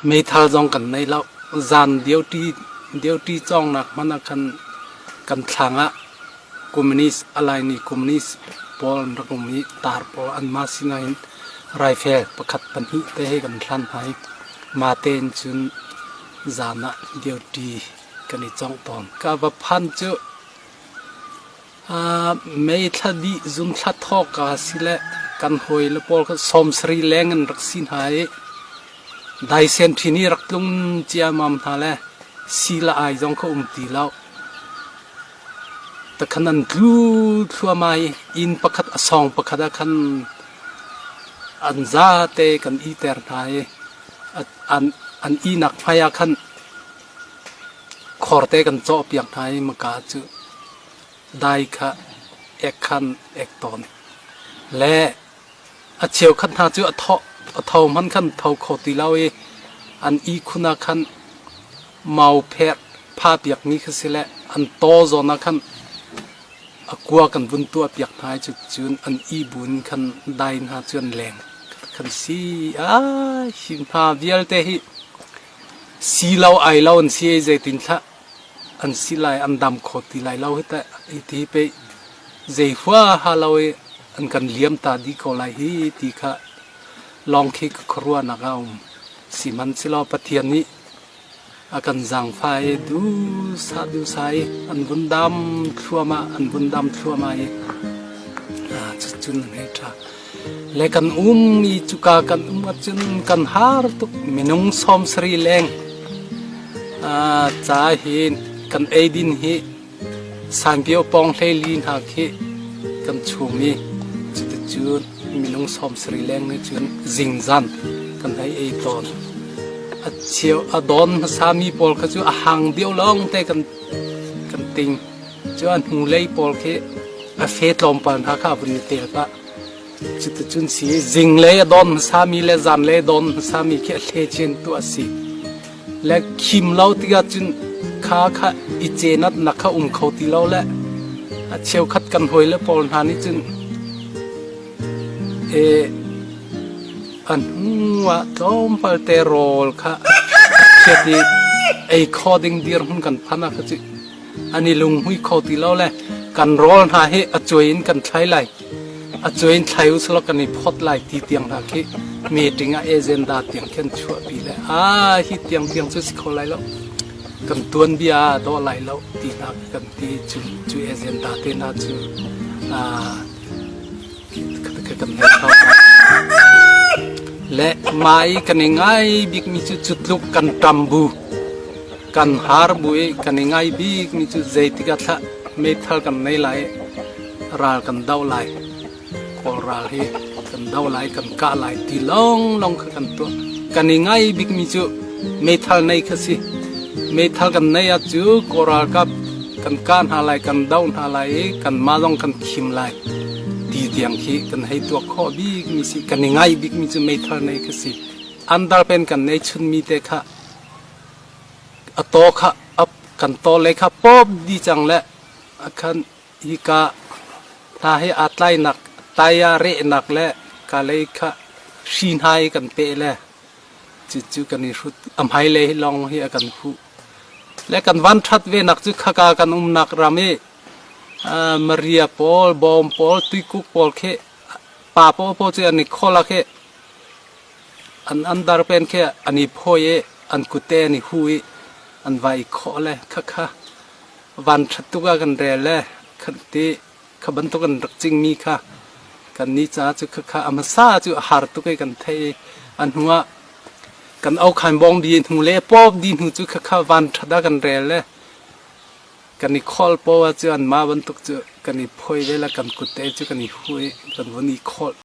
Meithal zong kan nei lo. Zan duty duty cawngnak hmanh ah khan kan thlang ah communist a laimi communist pawl an rak um i tar pawl anmah sinah hin rifle pakhat pahnih te he kan hlan hna i mah tein cun zan ah duty kan i cawngh tawn. Ka va phan cu Mei thla dih zun thla thawkka si le kan hawile pawl kha 70 leng in rak si hna i daisen ṭhin i rak tlung ciammam hna le si le ai zong kha um ti lo. Takhan an tlu thluahmah i inn pakhat a sawng pakhat ah khan an zate kan iter hna i an ihnak hmai ah khan Khorte kan cawhpiak hna i maka cu dai kha ek khan ek tawn. Le a cheukhat hna cu a thawh a tho hmanh khan tho kho ti lo i an ihkhun ah khan mau phek pha piakmi kha si le an taw zawn ah khan a kua kan vun tuah piak hna i cucun an ihbun khan dai hna cu an leng khan si. Ai, hi hna vialte hi Si lo ai lo an si i zeitin thlah an si lai an dam kho ti lai lo hi teh hi pei zei huaha lo i an kan liam ta dih ko lai hi ti kha lawng khi ka khuaruahnak a um. Sihmanhsehlaw Pathian nih a kan zaangfah i duhsah duhsah i an vun dam thluahmah an vun dam thluahmah i cucun an hei ṭha. Le kan um i cuka kan um ahcun kan har tuk minung 70 leng ca hi kan eidin hi sanpio pawng 14 hna khi kan chum i cuticun minung 70 leng nih cun zingzan kan hei ei tawn. A cheu a dawn hmasami pawl kha cu a hang deuh lawng te kan kan ting. Cu a hnulei pawl khi a fe tlawmpal hna kha a vun i tel pah. Cuticun si zinglei a dawn hmasami le zanlei a dawn hmasami khi a hle chin tu a si. Le khim lo tikah cun kha kha i cenat nak kha um kho ti lo le a cheukhat kan hawi le pawl hna nih cun e an hnu ah tlawmpal te rawl kha phiat i ei kho ding dirhmun kan phan ah kha cu an i lunghmui kho ti lo le kan rawl hna hi a cuai in kan thlai lai a cuai in thlai usulaw kan i phawt lai ti tiang hna khi meeting ah agenda tiang khin chuahpi le a hi tiang tiang cu si kho lai lo kan tuan bia dawh lai lo ti hna kan ti cu cu agenda te hna cu kan hei kho le mai kan i ngai bik mi cu cutluk kan ṭam bu Kan har bu i kan i ngai bikmi cu zeitik ah thlah meithal kan nei lai i ral kan do lai. Kawl ral hi kan do lai, kan kah lai ti lawnglawng kha kan tuah. Kan i ngai bikmi cu meithal nei kha si. Meithal kan nei ah cu Kawl ralkap kan kah hna lai, kan do hna lai i kanmah zong kan khim lai ti tiang khi kan hei tuah khawh bikmi si. Kan i ngai bikmi cu meithal nei kha si. Andarpen kan nei chunmi te kha A taw kha kan taw lei kha pawp dih cang le khan hika hna hi aa tlainak tai ah rehnak le ka lei kha hri hna hi kan peh le cucu kan i hrut a hmailei hi lawng hi a kan huh le kan van ṭhat ve nak cu khaka kan umnak ram i Maria pawl bawm pawl tuikuk pawl khi pa pawl pawl cu an i khawl ah khi An andarpen khi an i phawi i an kute an i hu i an va i khawh le khakha van ṭhat tuk ah kan rel le khan ti kha bantuk an rak cingmi kha kan ni caah cu khakha a hmasa cu a har tuk i kan theih i a hnu ah kan okhan bawng bi hnu le pawp di hnu cu khakha van ṭhat ah kan rel le kan i khawl poah cu anmah bantuk cu kan i phawi ve le kan kute cu kan i hu i kan vun i khawlh.